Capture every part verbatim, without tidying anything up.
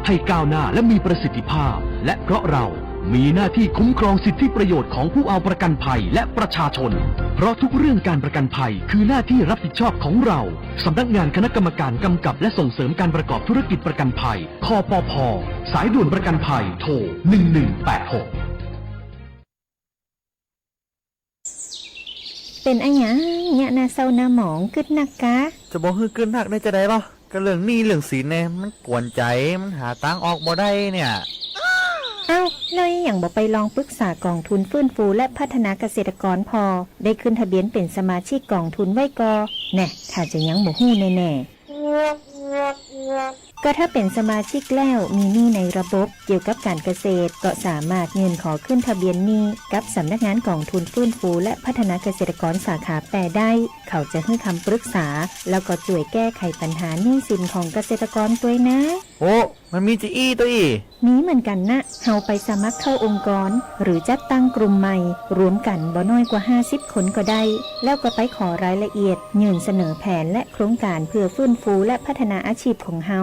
ให้ก้าวหน้าและมีประสิทธิภาพ และเพราะเรามีหน้าที่คุ้มครองสิทธิประโยชน์ของผู้เอาประกันภัยและประชาชน เพราะทุกเรื่องการประกันภัยคือหน้าที่รับผิดชอบของเรา สำนักงานคณะกรรมการกำกับและส่งเสริมการประกอบธุรกิจประกันภัย คปภ. สายด่วนประกันภัย โทร หนึ่งหนึ่งแปดหก เป๋นอะหยังเยียะหน้าเศร้าหน้าหมอง กึ๊ดนักกา จะบ่หื้อกึ๊ดนักได้จาใดลอ ก็เรื่องหนี้เรื่องสินแน่ มันกวนใจ๋ มันหาตางออกบ่ได้เนี่ย อ้าว แล้วหยังบ่ไปลองปึกษากองทุนฟื้นฟูและพัฒนาเกษตรกรผ่อ ได้ขึ้นทะเบียนเป๋นสมาชิกกองทุนไว้ก่อ แน่ ถ้าจะยังบ่ฮู้แน่ๆ ก็ถ้าเป๋นสมาชิกแล้วมีหนี้ในระบบเกี่ยวกับการเกษตร ก็สามารถยื่นขอขึ้นทะเบียนหนี้กับสำนักงานกองทุนฟื้นฟูและพัฒนาเกษตรกรสาขาแปดได้ เขาจะหื้อคำปรึกษา แล้วก็จ้วยแก้ไขปัญหาหนี้สินของเกษตรกรตวยนะ โอ้ มันมีจาอี้ตวยอี้ มีเหมือนกั๋นนะ เฮาไปสมัครเข้าองค์กร หรือจัดตั้งกลุ่มใหม่ รวมกั๋นบ่น้อยกว่าห้าสิบคนก็ได้ แล้วก็ไปขอรายละเอียด ยื่นเสนอแผนและโครงการเพื่อฟื้นฟูและพัฒนาอาชีพของเฮา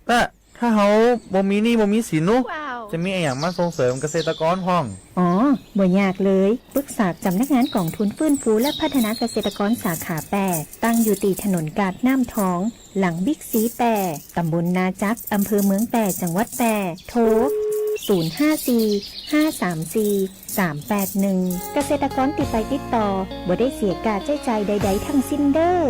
แต่ถ้าเฮาบ่มีหนี้บ่มีสินนุ ว้าว จะมีอะหยังมาส่งเสริมเกษตรกรพ่อง อ๋อ บ่ยากเลย ปึกษาสำนักงานกองทุนฟื้นฟูและพัฒนาเกษตรกรสาขาแปด ตั้งอยู่ตี้ถนนกาดน้ำทอง หลังบิ๊กซีแป้ ตำบลนาจัก อำเภอเมืองแป้ จังหวัดแป้ โทร ศูนย์ห้าสี่ ห้าสามสี่ สามแปดหนึ่ง เกษตรกรตี้ไปติดต่อ บ่ได้เสียค่าใจ๊จ่ายใดๆ ทั้งสิ้นเด้อ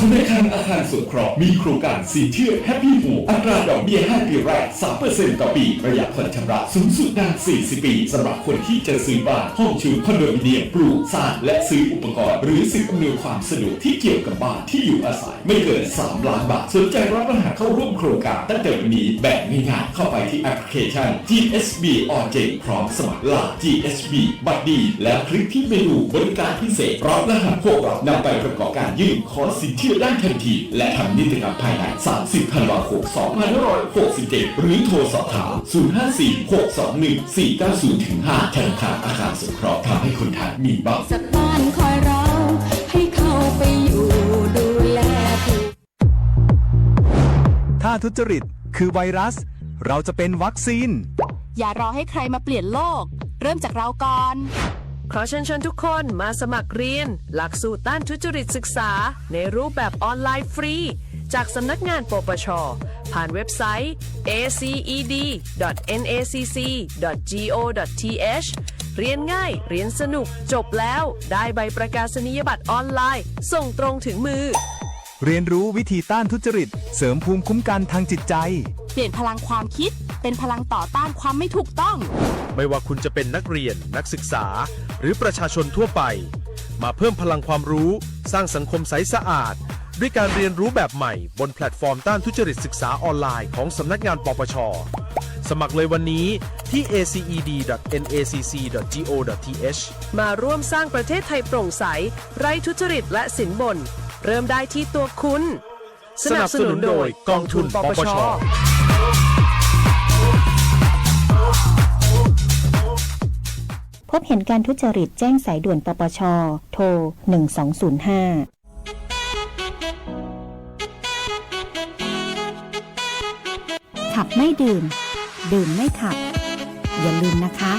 ธนาคารอาคารสงเคราะห์มีโครงการสินเชื่อ Happy Home อัตราดอกเบี้ยห้าปีแรก สามเปอร์เซ็นต์ ต่อปี ประหยัดผ่อนชำระสูงสุดนานสี่สิบปี สำหรับคนที่จะซื้อบ้าน ห้องชุด คอนโดมิเนียม ปลูก สร้าง และซื้ออุปกรณ์ หรือสิ่งอำนวยความสะดวกที่เกี่ยวกับบ้านที่อยู่อาศัย ไม่เกินสามล้านบาท สนใจรับรหัสเข้าร่วมโครงการตั้งแต่วันนี้ แบบง่ายๆ เข้าไปที่แอปพลิเคชัน จีเอสบี ออนเจน พร้อมสมัคร ไลน์ จีเอสบี บัดดี แล้วคลิกที่เมนูบริการพิเศษ รับรหัสพวกเรานำไปประกอบการยื่นขอสินเชื่อได้ทันที และทำนิติกรรมภายใน สามสิบธันวาคม สองพันห้าร้อยหกสิบเจ็ด หรือโทรสอบถาม ศูนย์ห้าสี่ หกสองหนึ่ง สี่เก้าศูนย์ ถึง ห้า ธนาคารอาคารสงเคราะห์ ทำให้คนไทยมีบ้าน สักบ้านคอยเรา ให้เข้าไปอยู่ดูแลผู้ ถ้าทุจริตคือไวรัส เราจะเป็นวัคซีน อย่ารอให้ใครมาเปลี่ยนโลก เริ่มจากเราก่อน ขอเชิญชวนทุกคนมาสมัครเรียนหลักสูตรต้านทุจริตศึกษาในรูปแบบออนไลน์ฟรี จากสำนักงาน ปปช. ผ่านเว็บไซต์ เอซีอีดี ดอท เอ็นเอซีซี ดอท จีโอ ดอท ทีเอช เรียนง่าย เรียนสนุก จบแล้วได้ใบประกาศนียบัตรออนไลน์ ส่งตรงถึงมือ เรียนรู้วิธีต้านทุจริต เสริมภูมิคุ้มกันทางจิตใจ เปลี่ยนพลังความคิด เป็นพลังต่อต้านความไม่ถูกต้อง ไม่ว่าคุณจะเป็นนักเรียน นักศึกษา หรือประชาชนทั่วไป มาเพิ่มพลังความรู้ สร้างสังคมใสสะอาด ด้วยการเรียนรู้แบบใหม่บนแพลตฟอร์มต้านทุจริตศึกษาออนไลน์ของสำนักงาน ปปช. สมัครเลยวันนี้ที่ เอซีอีดี ดอท เอ็นเอซีซี ดอท จีโอ ดอท ทีเอช มาร่วมสร้างประเทศไทยโปร่งใส ไร้ทุจริตและสินบน เริ่มได้ที่ตัวคุณ สนับสนุนโดยกองทุน ปปช. พบเห็นการทุจริตแจ้งสายด่วน ปปช. โทร หนึ่งสองศูนย์ห้า ขับไม่ดื่ม ดื่มไม่ขับ อย่าลืมนะคะ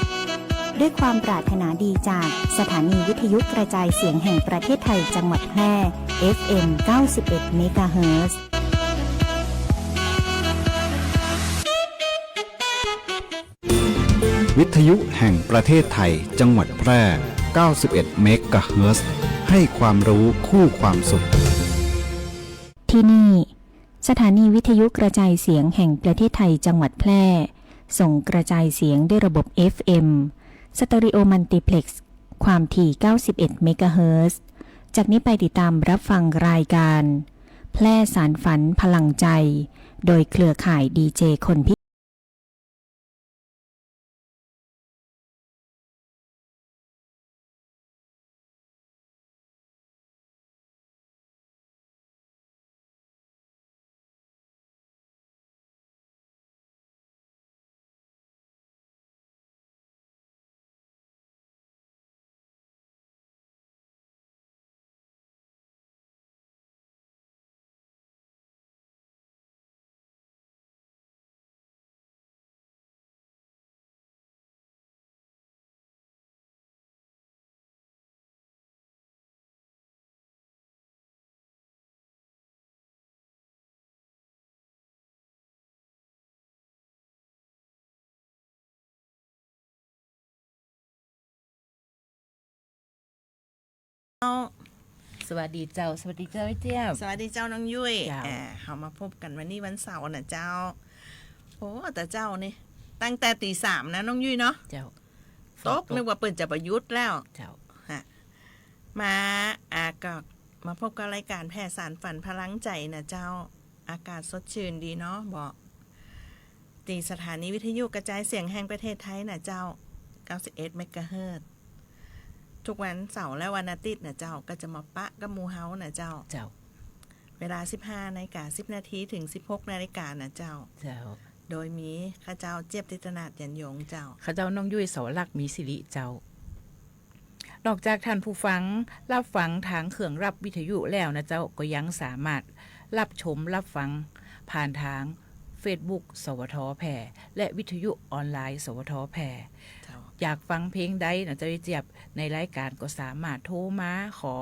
ด้วยความปรารถนาดีจากสถานีวิทยุกระจายเสียงแห่งประเทศไทยจังหวัดแพร่ เอฟเอ็ม เก้าสิบเอ็ด เมกะเฮิรตซ์ วิทยุแห่งประเทศไทยจังหวัดแพร่ เก้าสิบเอ็ด เมกะเฮิรตซ์ ให้ความรู้คู่ความสุข ที่นี่ สถานีวิทยุกระจายเสียงแห่งประเทศไทยจังหวัดแพร่ ส่งกระจายเสียงด้วยระบบ เอฟเอ็ม สเตอริโอมัลติเพล็กซ์ ความถี่ เก้าสิบเอ็ด เมกะเฮิรตซ์ จากนี้ไปติดตามรับฟังรายการ แพร่สานฝันพลังใจ โดยเครือข่ายดีเจคนพิ สวัสดีเจ้า สวัสดีเจ้าไอ้เจี๊ยบ สวัสดีเจ้าน้องยุ้ย เจ้า อ่า เฮามาพบกั๋นวันนี้วันเสาร์น่ะเจ้า โอ้ แต่เจ๊านี่ ตั้งแต่ตีสามนะน้องยุ้ยเนาะ เจ้า ตก ฝนตก นึกว่าเปิ้นจะบ่หยุดแล้ว เจ้า ฮะ มา อ่า ก็มาพบกับรายก๋านแผ่สานฝันพลังใจ๋น่ะเจ้า อากาศสดชื่นดีเนาะ บ่ ตี้สถานีวิทยุกระจายเสียงแห่งประเทศไทยน่ะเจ้า เก้าสิบเอ็ดเมกะเฮิรตซ์ ทุกวันเสาร์และวันอาทิตย์น่ะเจ้า ก็จะมาปะกับหมู่เฮาน่ะเจ้า เจ้า เวลาสิบห้านาฬิกาสิบนาทีเถิงสิบหกนาฬิกาน่ะเจ้า เจ้า โดยมีข้าเจ้าเจี๊ยบ ติตนาถ หยันยงเจ้า ข้าเจ้าน้องยุ้ย สวรักษ์ มีสิริเจ้า นอกจากท่านผู้ฟังฮับฟังตางเครื่องฮับวิทยุแล้วน่ะเจ้า ก็ยังสามารถฮับชมฮับฟังผ่านตางเฟซบุ๊ก สวท แพร่ และวิทยุออนไลน์ สวท แพร่ เจ้า อยากฟังเพลงใดน่ะเจ้าไอ้เจี๊ยบ ในรายก๋านก็สามารถโทรมาขอ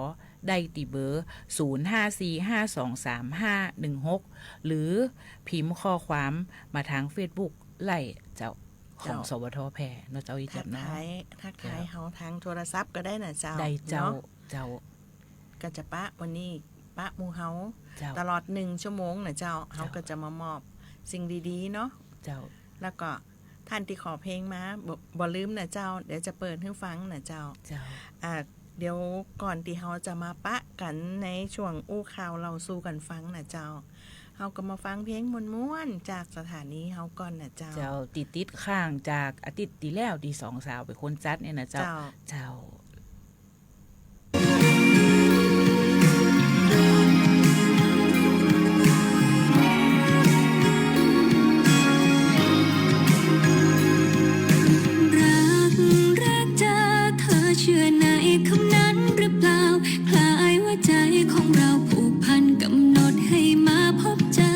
ได้ตี้เบอร์ ศูนย์ห้าสี่ห้าสองสามห้าหนึ่งหก หรือพิมพ์ข้อความมาตางเฟซบุ๊กได้เจ้า ของ เจ้า สวท แพร่เนาะเจ้าไอ้เจี๊ยบเนาะ ทักทาย ทักทาย เจ้า เฮาตางโทรศัพท์ก็ได้น่ะเจ้า ได้เจ้า เนาะ เจ้า ก็จะปะวันนี้ปะหมู่เฮา เจ้า ตลอดหนึ่งชั่วโมงน่ะเจ้า เจ้า เฮาก็จะมามอบสิ่งดีๆ เนาะ เจ้า แล้วก็ท่านตี้ขอเพลงมา บ่ บ่ลืมน่ะเจ้า เดี๋ยวจะเปิดหื้อฟังน่ะเจ้า เจ้า อ่า เดี๋ยวก่อนตี้เฮาจะมาปะกั๋นในช่วงอู้ข่าวเล่าสู่กั๋นฟังน่ะเจ้า เฮาก็มาฟังเพลงม่วนๆ จากสถานีเฮาก่อนน่ะเจ้า เจ้า ตี้ติดค้างจากอาทิตย์ตี้แล้วตี้สองสาวเป๋นคนจัดเนี่ยน่ะเจ้า เจ้า เจ้า รัก รักจ๋า เธอเชื่อในคำนั้นหรือเปล่า คล้ายว่าใจของเราผูกพันกำหนดให้มาพบเจอ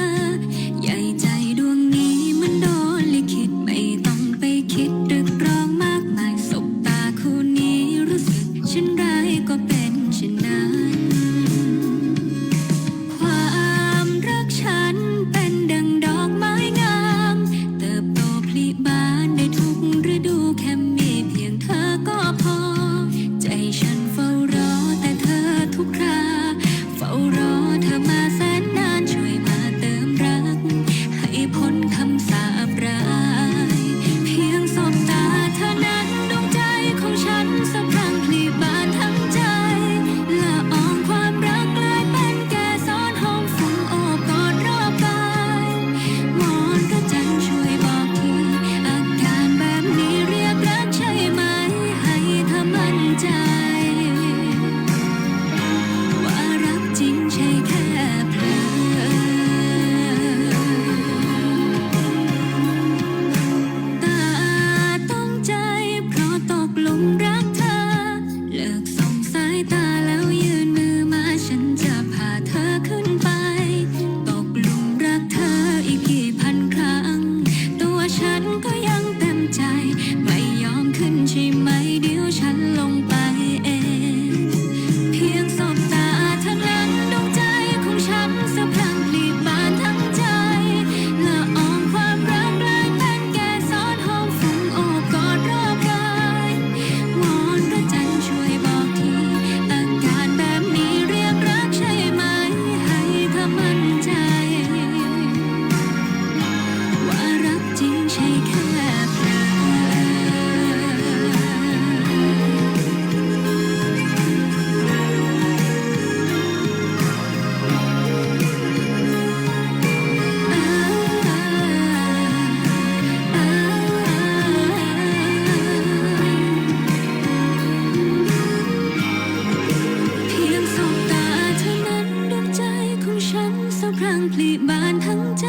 ใยใจดวงนี้มันโดนลิขิต ไม่ต้องไปคิดตรึกตรองมากมาย สบตาคู่นี้รู้สึกเช่นไรก็เป็นเช่นนั้น ความรักฉันเป็นดังดอกไม้งาม เติบโตผลิบานได้ทุกฤดู แค่มีเพียงเธอก็พอ ใจฉันเฝ้ารอแต่เธอทุกครา เฝ้ารอเธอมาแสนนาน ช่วยมาเติมรัก ให้พ้นคำสาปร้าย เพียงสบตาเท่านั้น ดวงใจของฉันสะพรั่งผลิบานทั้งใจ ละอองความรักกลายเป็นเกสรหอมฟุ้งโอบกอดรอบกาย วอนพระจันทร์ช่วยบอกที อาการแบบนี้เรียกรักใช่ไหม ให้เธอมั่นใจ ว่ารักจริงใช่แค่เผลอ ตาต้องใจเพราะตกหลุมรักเธอ เลิกส่งสายตาแล้วยื่นมือมา ฉันจะพาเธอขึ้นไป ตกหลุมรักเธออีกกี่พันครั้ง ตัวฉันก็ยังเต็มใจ ไม่ยอมขึ้นใช่ไหม เดี๋ยวฉันลงไปเอง เพียงสบตาเท่านั้น ดวงใจของฉันสะพรั่งผลิบานทั้งใจ ละอองความรักกลายเป็นเกสรหอมฟุ้งโอบกอดรอบกาย วอนพระจันทร์ช่วยบอกที อาการแบบนี้เรียกรักใช่ไหม ให้เธอมั่นใจ ว่ารักจริงใช่แค่เผลอ เพียงสบตาเท่านั้น ดวงใจของฉันสะพรั่งผลิบานทั้งใจ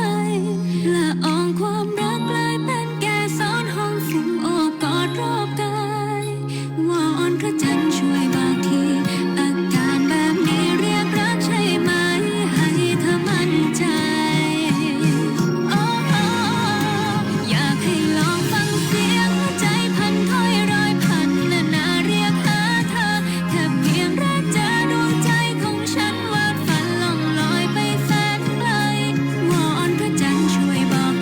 ละอองความรักกลายเป็นเกสรหอมฟุ้งโอบกอดรอบกาย วอนพระจันทร์ช่วยบอกที อาการแบบนี้เรียกรักใช่ไหม ให้เธอมั่นใจ โอ้ อยากให้ลองฟังเสียง หัวใจพลันค่อยร้อยพลันนานาเรียกหาเธอ แค่เพียงแรกเจอดวงใจของฉันวาดฝันล่องลอยไปแสนไกล วอนพระจันทร์ช่วยบอก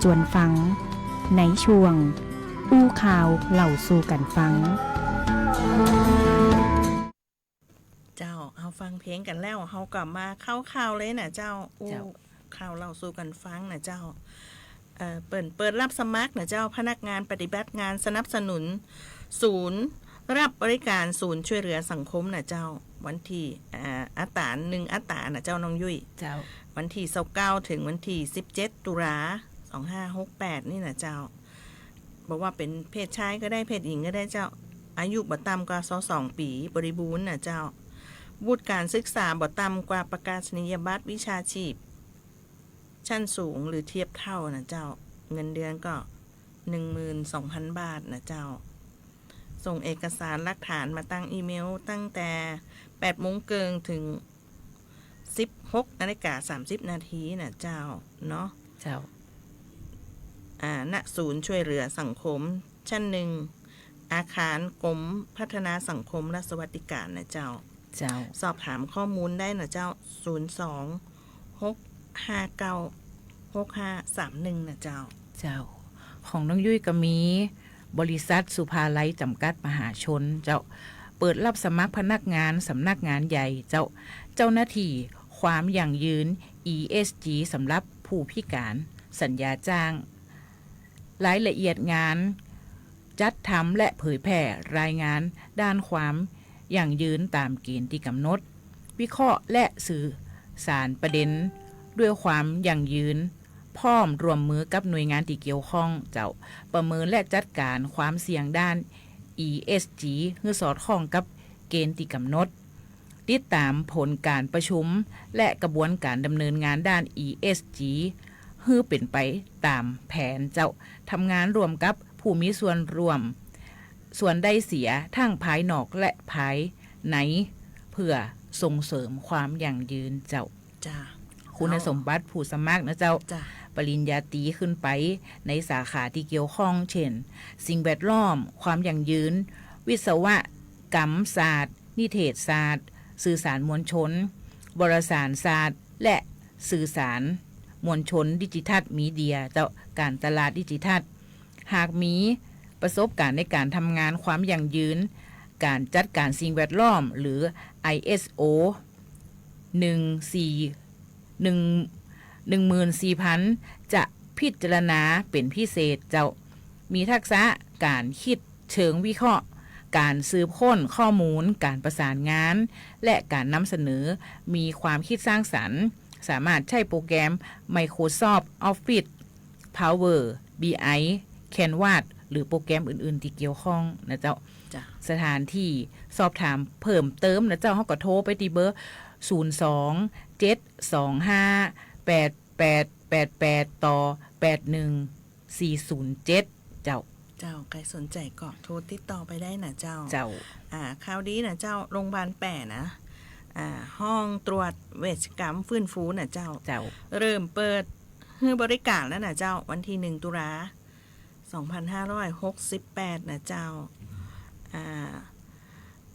จวนฟัง ในช่วง อู้ข่าวเล่าสู่กั๋นฟัง เจ้า เฮาฟังเพลงกั๋นแล้ว เฮาก็มาเข้าข่าวเลยน่ะเจ้า อู้ เจ้า ข่าวเล่าสู่กั๋นฟังน่ะเจ้า เอ่อ เปิ้นเปิดรับสมัครน่ะเจ้า พนักงานปฏิบัติงานสนับสนุน ศูนย์รับบริการศูนย์ช่วยเหลือสังคมน่ะเจ้า วันตี้ อ่า อัตรา นึ่งอัตราน่ะเจ้า น้องยุ้ย เจ้า วันตี้ซาวเก้า เถิงวันตี้สิบเจ็ด ตุลา สองห้าหกแปด นี่น่ะเจ้า บ่ว่าเป๋นเพศชายก็ได้ เพศหญิงก็ได้เจ้า อายุบ่ต่ำกว่าซาวสองปี๋บริบูรณ์น่ะเจ้า วุฒิการศึกษาบ่ต่ำกว่าประกาศนียบัตรวิชาชีพ ชั้นสูงหรือเทียบเท่าน่ะเจ้า เงินเดือนก็ นึ่งหมื่นสองพันบาทน่ะเจ้า ส่งเอกสารหลักฐานมาตางอีเมลตั้งแต่แปดโมงเกิ่งเถิงสิบหกนาฬิกาสามสิบนาทีน่ะเจ้า เนาะ เจ้า อ่า ณ ศูนย์ช่วยเหลือสังคม ชั้นหนึ่ง อาคารกรมพัฒนาสังคมและสวัสดิการน่ะเจ้า เจ้า สอบถามข้อมูลได้น่ะเจ้า ศูนย์สอง หกห้าเก้า หกห้าสามหนึ่ง น่ะเจ้า เจ้า ของน้องยุ้ยก็มี บริษัทสุภาลัยจำกัดมหาชนเจ้า เปิดรับสมัครพนักงานสำนักงานใหญ่เจ้า เจ้าหน้าตี้ความยั่งยืน อี เอส จี สำหรับผู้พิการ สัญญาจ้าง รายละเอียดงาน จัดทำและเผยแพร่รายงานด้านความยั่งยืนต๋ามเกณฑ์ตี้ก๋ำหนด วิเคราะห์และสื่อสารประเด็นด้วยความยั่งยืน พร้อมร่วมมือกับหน่วยงานตี้เกี่ยวข้องเจ้า ประเมินและจัดการความเสี่ยงด้าน อี เอส จี หื้อสอดคล้องกับเกณฑ์ตี้ก๋ำหนด ติดต๋ามผลการประชุมและกระบวนการดำเนินงานด้าน อี เอส จี หื้อเป๋นไปต๋ามแผนเจ้า ทำงานร่วมกับผู้มีส่วนร่วม ส่วนได้เสียทั้งภายนอกและภายใน เพื่อส่งเสริมความยั่งยืนเจ้า จ้า คุณสมบัติผู้สมัครน่ะเจ้า จ้า ปริญญาตรีขึ้นไปในสาขาตี้เกี่ยวข้อง เช่น สิ่งแวดล้อม ความยั่งยืน วิศวกรรมศาสตร์ นิเทศศาสตร์ สื่อสารมวลชน วารสารศาสตร์ และสื่อสารมวลชน ดิจิทัลมีเดียเจ้า การตลาดดิจิทัล หากมีประสบการณ์ในการทำงานความยั่งยืน การจัดการสิ่งแวดล้อม หรือ ไอ เอส โอ หนึ่งสี่ หนึ่ง หนึ่งหมื่นสี่พัน จะพิจารณาเป๋นพิเศษเจ้า มีทักษะการคิดเชิงวิเคราะห์ การสืบค้นข้อมูล การประสานงาน และการนำเสนอ มีความคิดสร้างสรรค์ สามารถใช้โปรแกรม Microsoft Office Power บี ไอ Canva หรือโปรแกรมอื่นๆตี้เกี่ยวข้องน่ะเจ้า จ้ะ สถานที่สอบถามเพิ่มเติมน่ะเจ้า เฮาก็โทรไปตี้เบอร์ ศูนย์สอง เจ็ดสองห้า แปดแปดแปดแปด ต่อ แปดหนึ่งสี่ศูนย์เจ็ด เจ้า เจ้า ใผสนใจ๋ก็โทรติดต่อไปได้น่ะเจ้า เจ้า อ่า ข่าวดีน่ะเจ้า โรงบาลแป้นะ อ่า ห้องตรวจเวชกรรมฟื้นฟูน่ะเจ้า เจ้า เริ่มเปิด หื้อบริการแล้วน่ะเจ้า วันตี้หนึ่ง ตุลา สองพันห้าร้อยหกสิบแปด น่ะเจ้า อ่า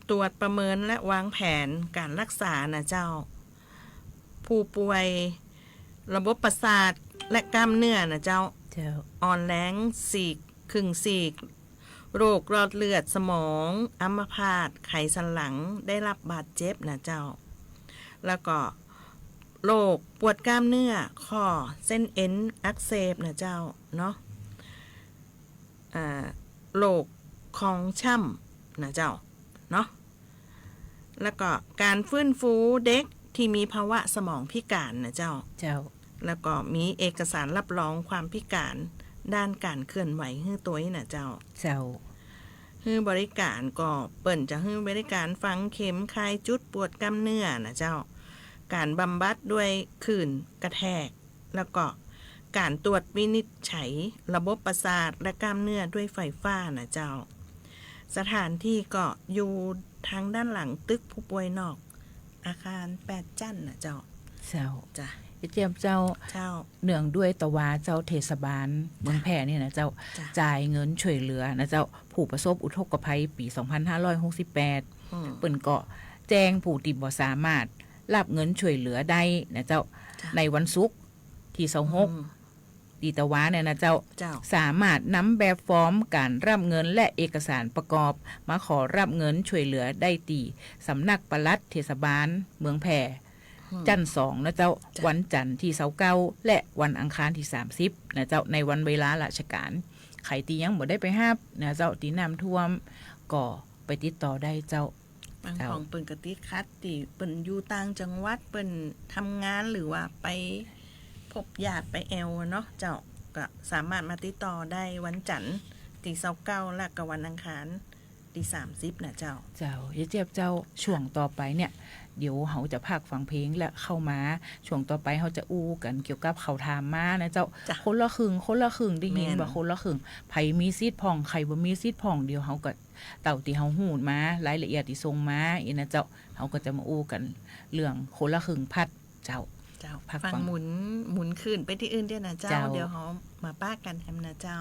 ตรวจประเมินและวางแผนการรักษาน่ะเจ้า ผู้ป่วยระบบประสาทและกล้ามเนื้อน่ะเจ้า เจ้า อ่อนแรงซีก ครึ่งซีก โรคหลอดเลือดสมอง อัมพาต ไขสันหลัง ได้รับบาดเจ็บน่ะเจ้า แล้วก็โรคปวดกล้ามเนื้อ ข้อ เส้นเอ็นอักเสบน่ะเจ้า เนาะ อ่า โรคคองช้ำน่ะเจ้า เนาะ แล้วก็การฟื้นฟูเด็กที่มีภาวะสมองพิการน่ะเจ้า เจ้า แล้วก็มีเอกสารรับรองความพิการด้านการเคลื่อนไหวหื้อตวยน่ะเจ้า เจ้า หื้อบริการก็เปิ้นจะหื้อบริการฝังเข็ม คลายจุดปวดกล้ามเนื้อน่ะเจ้า การบำบัดด้วยคลื่นกระแทก แล้วก็การตรวจวินิจฉัยระบบประสาทและกล้ามเนื้อด้วยไฟฟ้าน่ะเจ้า สถานที่ก็อยู่ทางด้านหลังตึกผู้ป่วยนอก อาคารแปดจั๊นน่ะเจ้า เจ้า จ้ะ เจ้า เจ้า เจ้า เนื่องด้วยตะวาเจ้าเทศบาลเมืองแพร่นี่น่ะเจ้า จ้ะ จ่ายเงินช่วยเหลือน่ะเจ้า ผู้ประสบอุทกภัยปี๋สองพันห้าร้อยหกสิบแปด อืม เปิ้นก็แจ้งผู้ตี้บ่สามารถรับเงินช่วยเหลือได้น่ะเจ้า จ้ะ ในวันศุกร์ตี้ซาวหก อืม ตี้ตะวาเนี่ยนะเจ้า เจ้า สามารถนำแบบฟอร์มก๋านฮับเงินและเอกสารประกอบ มาขอฮับเงินช่วยเหลือได้ตี้สำนักปลัดเทศบาลเมืองแพร่ อืม จั๊นสองนะเจ้า เจ้า วันจันทร์ตี้ซาวเก้า และวันอังคารตี้สามสิบนะเจ้า ในวันเวลาราชก๋าน ใผตี้ยังบ่ได้ไปฮับนะเจ้า ตี้น้ำท่วม ก็ไปติดต่อได้เจ้า บาง เจ้า ของเปิ้นก็ติดขัด ตี้เปิ้นอยู่ต่างจังหวัด เปิ้นทำงานหรือว่าไปพบญาติไปแอ่วเนาะเจ้า ก็สามารถมาติดต่อได้วันจันทร์ตี้ซาวเก้า และก็วันอังคารตี้สามสิบนะเจ้า เจ้า เย้ยเจี๊ยบเจ้า ช่วงต่อไปเนี่ย เดี๋ยวเฮาจะพักฟังเพลงและเข้ามา ช่วงต่อไปเฮาจะอู้กั๋นเกี่ยวกับเขาถามมานะเจ้า เจ้า คนละครึ่ง คนละครึ่ง ได้ยิน แม่น ว่าคนละครึ่ง ใผมีสิทธิ์พ่อง ใผบ่มีสิทธิ์พ่อง เดี๋ยวเฮาก็ เต้าตี้เฮาฮู้มา รายละเอียดตี้ส่งมาอี้นะเจ้า เฮาก็จะมาอู้กั๋นเรื่องคนละครึ่งพัดเจ้า เจ้า พักฟัง ฟังหมุน หมุนคืนไปตี้อื่นเตี้ยนะเจ้า เจ้า เดี๋ยวเฮามาปะกั๋นแหมนะเจ้า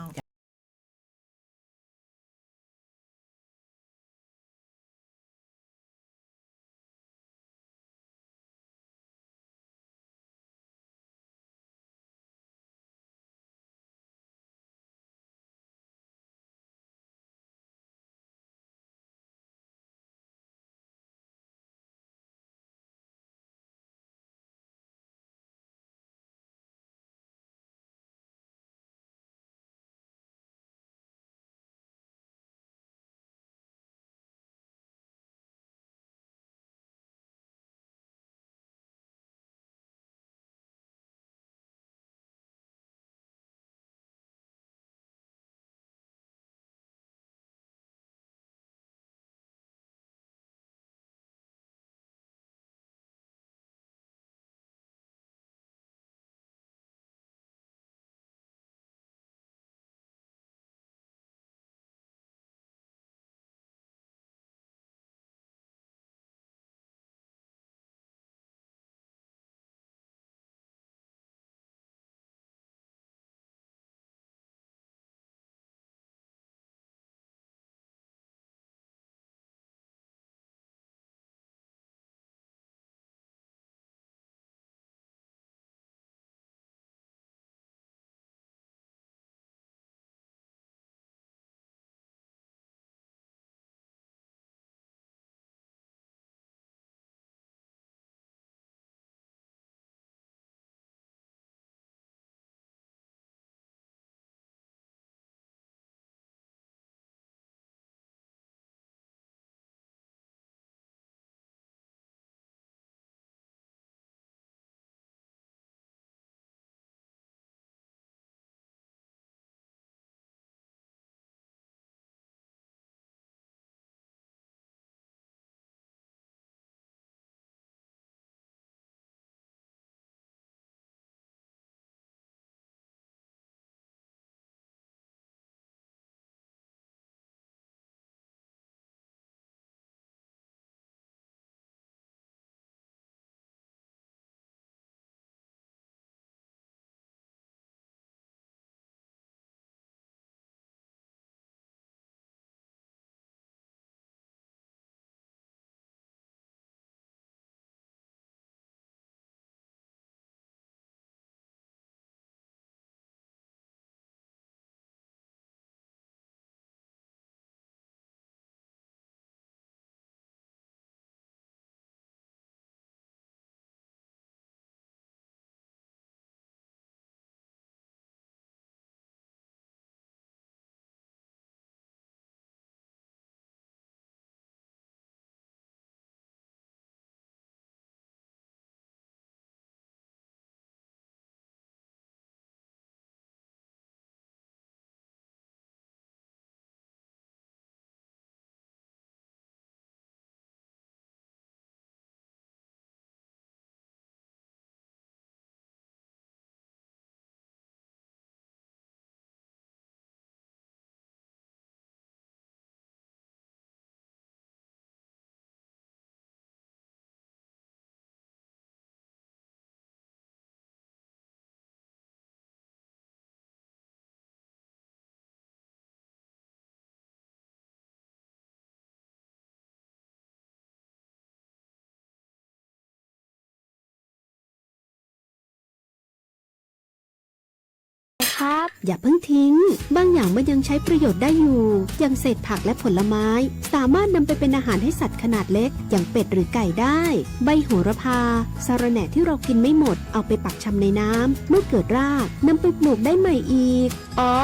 ครับ อย่าเพิ่งทิ้ง บางอย่างมันยังใช้ประโยชน์ได้อยู่ อย่างเศษผักและผลไม้ สามารถนำไปเป็นอาหารให้สัตว์ขนาดเล็ก อย่างเป็ดหรือไก่ได้ ใบโหระพา สะระแหน่ที่เรากินไม่หมด เอาไปปักชำในน้ำ เมื่อเกิดราก นำไปปลูกได้ใหม่อีก อ๋อ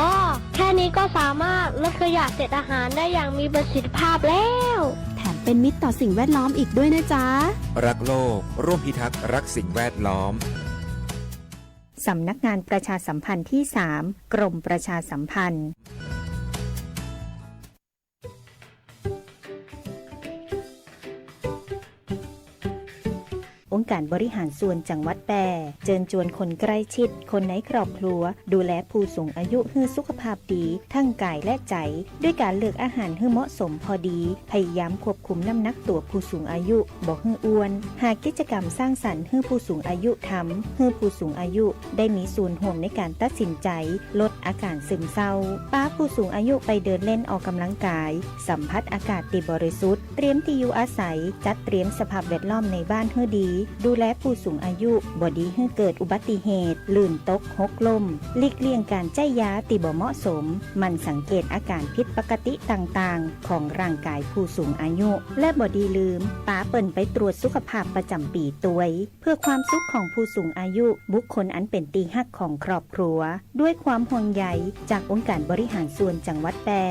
แค่นี้ก็สามารถลดขยะเศษอาหารได้อย่างมีประสิทธิภาพแล้ว แถมเป็นมิตรต่อสิ่งแวดล้อมอีกด้วยนะจ๊ะ รักโลก ร่วมพิทักษ์รักสิ่งแวดล้อม สำนักงานประชาสัมพันธ์ที่สาม กรมประชาสัมพันธ์ องค์การบริหารส่วนจังหวัดแป้ เจิญจวนคนใกล้ชิด คนในครอบครัว ดูแลผู้สูงอายุหื้อสุขภาพดี ทั้งกายและใจ๋ ด้วยก๋านเลือกอาหารหื้อเหมาะสมพอดี พยายามควบคุมน้ำหนักตั๋วผู้สูงอายุ บ่หื้ออ้วน หากิจกรรมสร้างสรรค์หื้อผู้สูงอายุทำ หื้อผู้สูงอายุได้มีส่วนร่วมในก๋านตัดสินใจ๋ ลดอาก๋านซึมเศร้า ปาผู้สูงอายุไปเดินเล่นออกกำลังกาย สัมผัสอากาศตี้บริสุทธิ์ เตรียมตี้อยู่อาศัย จัดเตรียมสภาพแวดล้อมในบ้านหื้อดี ดูแลผู้สูงอายุ บ่ดีหื้อเกิดอุบัติเหตุ ลื่นตก หกล้ม หลีกเลี่ยงก๋านใจ๊ยาตี้บ่เหมาะสม หมั่นสังเกตอาก๋านผิดปกติต่างๆ ของร่างกายผู้สูงอายุ และบ่ดีลืม ปาเปิ้นไปตรวจสุขภาพประจ๋ำปี๋ตวย เพื่อความสุขของผู้สูงอายุ บุคคลอันเป๋นตี้ฮักของครอบครัว ด้วยความห่วงใยจากองค์การบริหารส่วนจังหวัดแป้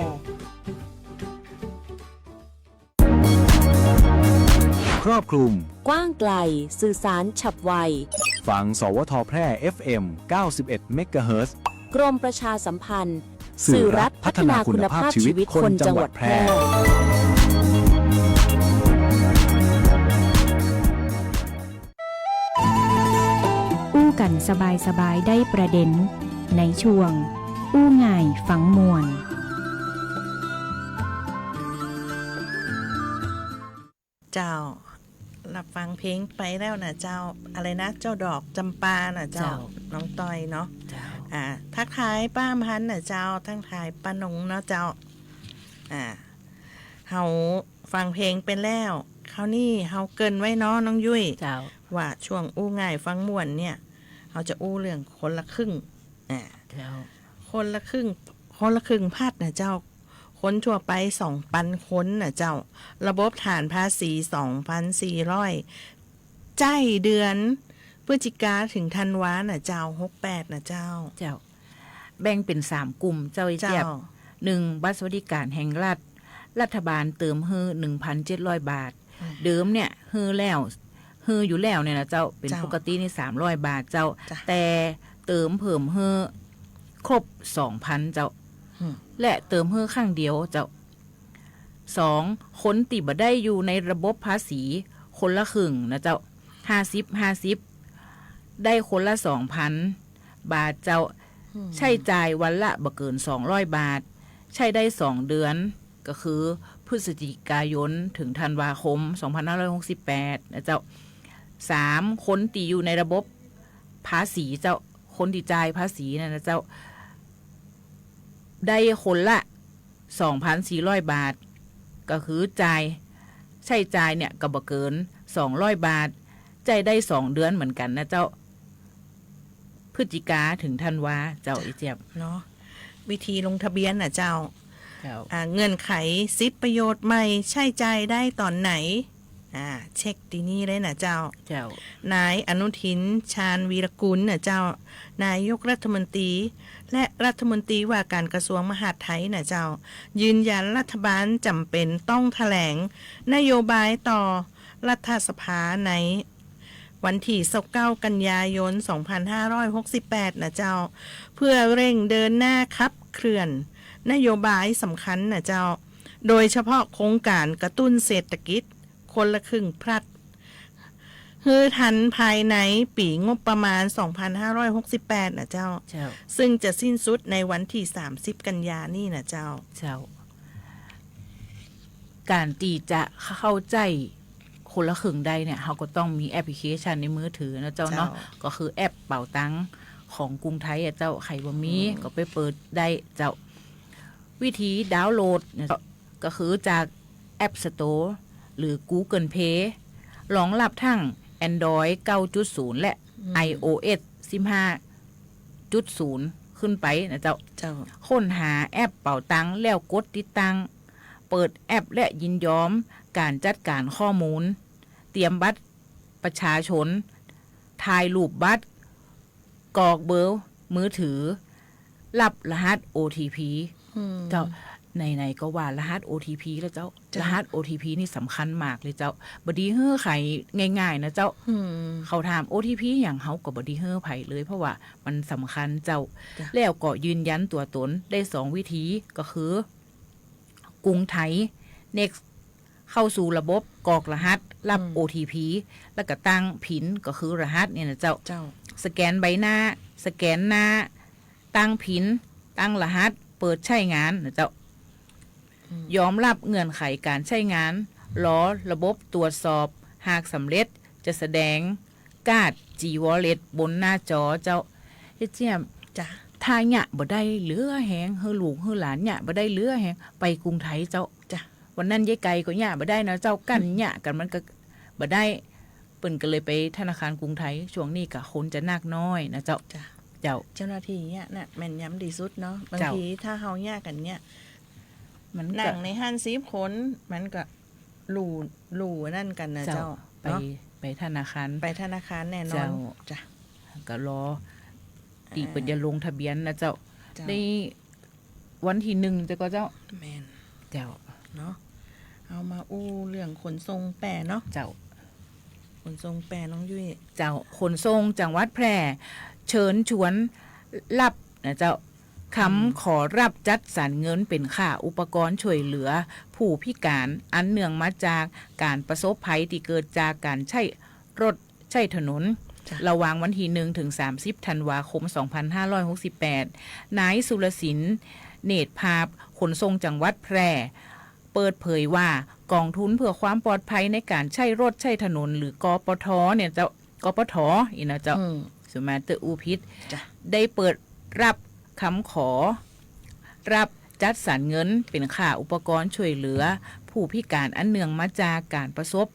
ครอบคลุม กว้างไกล สื่อสารฉับไว ฟัง สวท แพร่ เอฟเอ็ม เก้าสิบเอ็ด เมกะเฮิรตซ์ กรมประชาสัมพันธ์ สื่อรัฐพัฒนาคุณภาพชีวิตคนจังหวัดแพร่ อู้กั๋นสบายๆ ได้ประเด็น ในช่วง อู้ง่ายฟังม่วน เจ้า รับฟังเพลงไปแล้วน่ะเจ้า อะไรนะ เจ้าดอกจ๋ำปาน่ะเจ้า เจ้า น้องต้อยเนาะ เจ้า อ่า ทักทายป้าอำพันธ์น่ะเจ้า ทักทายป้านงเนาะเจ้า อ่า เฮาฟังเพลงไปแล้ว คราวนี้เฮาเกริ่นไว้เนาะน้องยุ้ย เจ้า ว่าช่วงอู้ง่ายฟังม่วนเนี่ย เฮาจะอู้เรื่องคนละครึ่ง อ่า เจ้า คนละครึ่ง คนละครึ่งพัดน่ะเจ้า คนทั่วไปสองปันคนน่ะเจ้า ระบบฐานภาษีสองปันสี่ร้อย ใจ๊เดือนพฤศจิกาถึงธันวาน่ะเจ้า หกแปดน่ะเจ้า เจ้า แบ่งเป๋นสามกลุ่มเจ้า ไอ้เจี๊ยบ เจ้า หนึ่ง บัตรสวัสดิการแห่งรัฐ รัฐบาลเติมหื้อ หนึ่งพันเจ็ดร้อยบาท อืม เดิมเนี่ยหื้อแล้ว หื้ออยู่แล้วเนี่ยน่ะเจ้า เป๋น เจ้า ปกตินี่ สามร้อยบาทเจ้า จ้ะ แต่เติมเพิ่มหื้อครบสองพันเจ้า อืม และเติมหื้อครั้งเดียวเจ้า สอง คนตี้บ่ได้อยู่ในระบบภาษี คนละครึ่งน่ะเจ้า ห้าสิบ ห้าสิบ ได้คนละสองพันบาทเจ้า อืม ใช้จ่ายวันละบ่เกินสองร้อยบาท ใช้ได้สองเดือน ก็คือพฤศจิกายนถึงธันวาคม สองพันห้าร้อยหกสิบแปดน่ะเจ้า สาม คนตี้อยู่ในระบบภาษีเจ้า คนตี้จ่ายภาษีนั่นน่ะเจ้า ได้คนละสองพันสี่ร้อยบาท ก็คือจ่าย ใช้จ่ายเนี่ยก็บ่เกินสองร้อยบาท ใจ๊ได้สองเดือนเหมือนกั๋นน่ะเจ้า พฤศจิกาถึงธันวาเจ้า ไอ้เจี๊ยบ เนาะ วิธีลงทะเบียนน่ะเจ้า เจ้า อ่า เงื่อนไขสิทธิประโยชน์ใหม่ใช้จ่ายได้ต๋อนไหน อ่า เช็คตี้นี่เลยน่ะเจ้า เจ้า นายอนุทิน ชาญวีรกูลน่ะเจ้า นายกรัฐมนตรี และรัฐมนตรีว่าการกระทรวงมหาดไทยน่ะเจ้า ยืนยันรัฐบาลจ๋ำเป๋นต้องแถลงนโยบายต่อรัฐสภาในวันตี้ซาวเก้ากันยายนสองพันห้าร้อยหกสิบแปดน่ะเจ้า เพื่อเร่งเดินหน้าขับเคลื่อนนโยบายสำคัญน่ะเจ้า โดยเฉพาะโครงก๋านกระตุ้นเศรษฐกิจ คนละครึ่งพลัส หื้อทันภายในปี๋งบประมาณสองพันห้าร้อยหกสิบแปดน่ะเจ้า เจ้า ซึ่งจะสิ้นสุดในวันตี้สามสิบกันยานี่น่ะเจ้า เจ้า ก๋านตี้จะเข้าใจ๊คนละครึ่งได้เนี่ย เฮาก็ต้องมีแอปพลิเคชันในมือถือนะเจ้าเนาะ เจ้า ก็คือแอปเป๋าตังของกรุงไทยอะเจ้า ใผบ่มี อืม ก็ไปเปิดได้เจ้า วิธีดาวน์โหลดนะเจ้า ก็คือจาก App Store หรือ Google Play รองรับทั้ง Android เก้าจุดศูนย์ และ อืม ไอโอเอส สิบห้าจุดศูนย์ ขึ้นไปนะเจ้า เจ้า ค้นหาแอปเป๋าตังแล้วกดติดตั้ง เปิดแอปและยินยอมก๋านจัดก๋านข้อมูล เตรียมบัตรประชาชน ถ่ายรูปบัตร กรอกเบอร์มือถือ รับรหัส โอ ที พี อืม เจ้า ไหนๆ ก็ว่ารหัส โอ ที พี แล้วเจ้า เจ้า รหัส โอ ที พี นี่สำคัญมากเลยเจ้า บ่ดีหื้อใผง่ายๆ นะเจ้า อืม เขาถาม โอ ที พี หยัง เฮาก็บ่ดีหื้อใผเลย เพราะว่ามันสำคัญเจ้า เจ้า แล้วก็ยืนยันตั๋วตนได้สองวิธี ก็คือ กรุงไทย Next เข้าสู่ระบบกรอกรหัส รับ อืม โอ ที พี แล้วก็ตั้ง PIN ก็คือรหัสเนี่ยนะเจ้า เจ้า สแกนใบหน้า สแกนหน้า ตั้ง PIN ตั้งรหัส เปิดใช้งานนะเจ้า อืม ยอมรับเงื่อนไขก๋านใช้งาน รอระบบตรวจสอบ หากสำเร็จ จะแสดงการ์ด G-Wallet บนหน้าจอเจ้า เจ๊เจี๊ยบ จ้ะ ถ้าเยียะบ่ได้เหลือแฮง หื้อลูกหื้อหลานเยียะบ่ได้เหลือแฮง ไปกรุงไทยเจ้า จ้ะ วันนั้นเย้ไก่ก็เยียะบ่ได้นะเจ้า กั้นเยียะกั๋นมันก็บ่ได้ เปิ้นก็เลยไปธนาคารกรุงไทย ช่วงนี้ก็คนจะนักน้อยนะเจ้า จ้ะ เจ้า เจ้าหน้าตี้เยียะน่ะแม่นยำตี้สุดเนาะ บาง เจ้า ทีถ้าเฮาเยียะกั๋นเนี่ย มันก็ นั่งในหั้นสิบคน มันก็ ลู่ ลู่อันนั้นกั๋นนะ เจ้า เจ้า ไป เนาะ ไปธนาคาร ไปธนาคารแน่นอน เจ้า จ้ะ ก็รอ ตี้ อ่า เปิ้นจะลงทะเบียนนะเจ้า เจ้า ในวันตี้หนึ่งเจ้าก็เจ้า แม่น เจ้า เนาะ เอามาอู้เรื่องขนส่งแป้เนาะ เจ้า ขนส่งแป้น้องยุ้ย เจ้า ขนส่งจังหวัดแพร่ เชิญชวนรับนะเจ้า คำขอรับจัดสรรเงินเป๋นค่าอุปกรณ์ช่วยเหลือผู้พิการ อันเนื่องมาจากก๋านประสบภัยตี้เกิดจากก๋านใจ๊รถใจ๊ถนน จ้ะ ระหว่างวันตี้หนึ่งถึงสามสิบธันวาคมสองพันห้าร้อยหกสิบแปด นายสุรศิลป์ เนตรภาพ ขนส่งจังหวัดแพร่ เปิดเผยว่า ก๋องทุนเพื่อความปลอดภัยในก๋านใจ๊รถใจ๊ถนน หรือ กปท เนี่ยเจ้า กปท อีกนะเจ้า อืม สุมาเตอร์อู้ผิด จ้ะ ได้เปิดรับคำขอ รับจัดสรรเงินเป๋นค่าอุปกรณ์ช่วยเหลือผู้พิการอันเนื่องมาจากก๋านประสบ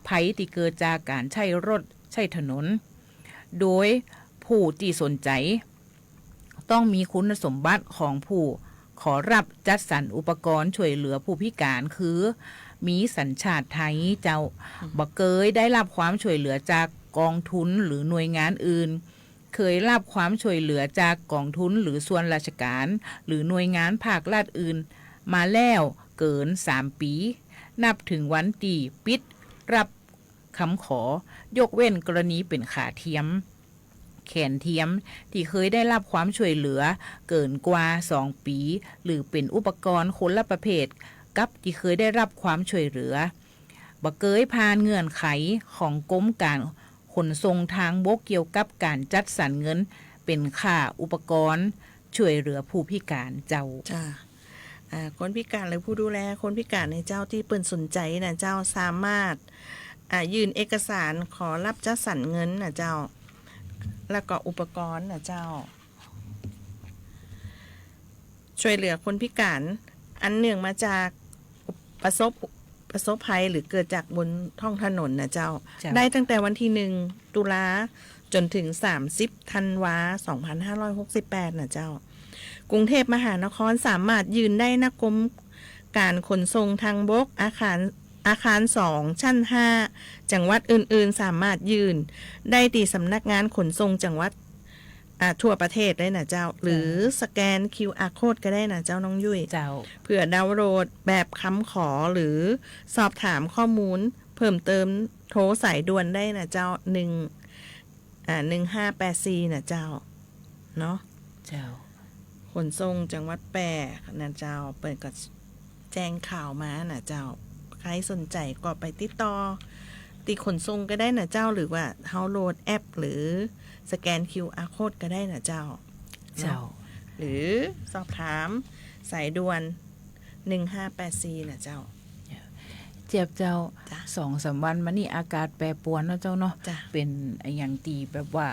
ภัยตี้เกิดจากก๋านใจ๊รถใจ๊ถนน โดยผู้ตี้สนใจ๋ ต้องมีคุณสมบัติของผู้ขอรับจัดสรรอุปกรณ์ช่วยเหลือผู้พิการคือ มีสัญชาติไทยเจ้า อืม บ่เกยได้รับความช่วยเหลือจากก๋องทุนหรือหน่วยงานอื่น เคยรับความช่วยเหลือจากก๋องทุนหรือส่วนราชการ หรือหน่วยงานภาครัฐอื่นมาแล้วเกินสามปี๋ นับเถิงวันตี้ปิดรับคำขอ ยกเว้นกรณีเป๋นขาเทียม แขนเทียม ตี้เคยได้รับความช่วยเหลือเกินกว่าสองปี๋ หรือเป๋นอุปกรณ์คนละประเภทกับตี้เคยได้รับความช่วยเหลือ บ่เกยผ่านเงื่อนไขของกรมก๋านขนส่งทางบกเกี่ยวกับก๋านจัดสรรเงินเป๋นค่าอุปกรณ์ช่วยเหลือผู้พิการเจ้า จ้ะ อ่า คนพิการหรือผู้ดูแลคนพิการในเจ้าตี้เปิ้นสนใจ๋นะเจ้า สามารถ อ่า ยื่นเอกสารขอรับจัดสรรเงินนะเจ้า แล้วก็อุปกรณ์นะเจ้า ช่วยเหลือคนพิการ อันเนื่องมาจากประสบ ประสบภัยหรือเกิดจากบนท้องถนนนะเจ้า เจ้า ได้ตั้งแต่วันตี้หนึ่งตุลาจ๋นเถิงสามสิบธันวาสองพันห้าร้อยหกสิบแปดนะเจ้า กรุงเทพมหานครสามารถยื่นได้ ณ กรมก๋านขนส่งทางบก อาคาร อาคารสอง ชั้นห้า จังหวัดอื่นๆ สามารถยื่นได้ตี้สำนักงานขนส่งจังหวัด อ่า ทั่วประเทศเลยนะเจ้า หรือสแกน QR code ก็ได้นะเจ้าน้องยุ้ย เจ้า เพื่อดาวน์โหลดแบบคำขอหรือสอบถามข้อมูลเพิ่มเติม โทรสายด่วนได้นะเจ้า หนึ่ง อ่า หนึ่งห้าแปดสี่นะเจ้า เนาะ เจ้า ขนส่งจังหวัดแพร่นะเจ้า เปิ้นก็แจ้งข่าวมานะเจ้า ใผสนใจ๋ก็ไปติดต่อตี้ขนส่งก็ได้นะเจ้า หรือว่าดาวน์โหลดแอป หรือสแกน QR code ก็ได้นะเจ้า เจ้า เนาะ หรือสอบถามสายด่วน หนึ่งห้าแปดสี่นะเจ้า เจี๊ยบเจ้า จ้ะ สองสามวันมานี่อากาศแปรปรวนเนาะเจ้าเนาะ จ้ะ เป๋นอะหยังตี้แบบว่า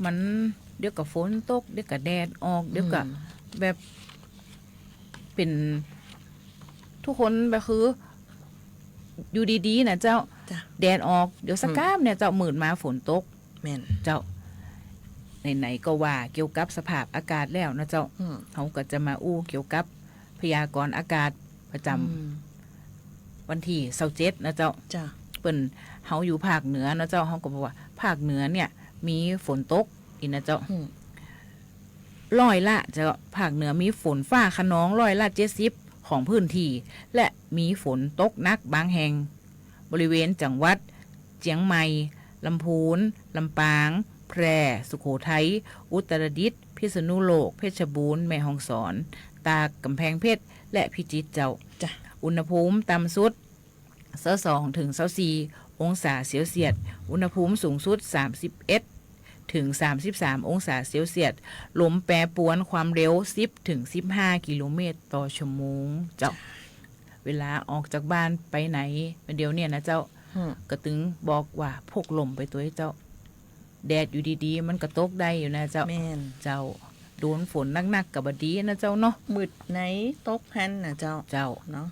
มัน เดี๋ยวก็ฝนตก เดี๋ยวก็แดดออก เดี๋ยวก็ อืม แบบ เป๋น ทุกคนแบบคือ อยู่ดีๆ นะเจ้า จ้ะ แดดออก เดี๋ยวสัก อืม กาบเนี่ยเจ้า มืดมาฝนตก แม่น เจ้า ไหนๆ ก็ว่าเกี่ยวกับสภาพอากาศแล้วนะเจ้า อืม เฮาก็จะมาอู้เกี่ยวกับพยากรณ์อากาศประจ๋ำ อืม วันตี้ซาวเจ็ดนะเจ้า จ้ะ เปิ้น เฮาอยู่ภาคเหนือนะเจ้า เฮาก็บอกว่าภาคเหนือเนี่ยมีฝนตก อี้นะเจ้า อืม ร้อยละเจ้า ภาคเหนือมีฝนฟ้าคะนองร้อยละเจ็ดสิบของพื้นตี้ และมีฝนตกหนักบางแห่ง บริเวณจังหวัดเจียงใหม่ ลำพูน ลำปาง แพร่ สุโขทัย อุตรดิตถ์ พิษณุโลก เพชรบูรณ์ แม่ฮ่องสอน ตาก กำแพงเพชร และพิจิตรเจ้า จ้ะ อุณหภูมิต่ำสุด ซาวสองถึงซาวสี่องศาเซลเซียส อุณหภูมิสูงสุด สามสิบเอ็ดถึงสามสิบสามองศาเซลเซียส ลมแปรปรวนความเร็ว สิบถึงสิบห้ากิโลเมตรต่อชั่วโมงเจ้า จ้ะ เวลาออกจากบ้านไปไหน เดี๋ยวเนี่ยนะเจ้า อืม ก็ตึงบอกว่าพกร่มไปตวยเจ้า แดดอยู่ดีๆ มันก็ตกได้อยู่นะเจ้า แม่น เจ้า โดนฝนหนักๆ ก็บ่ดีนะเจ้าเนาะ มืดในตกหั้นนะเจ้า เจ้า เนาะ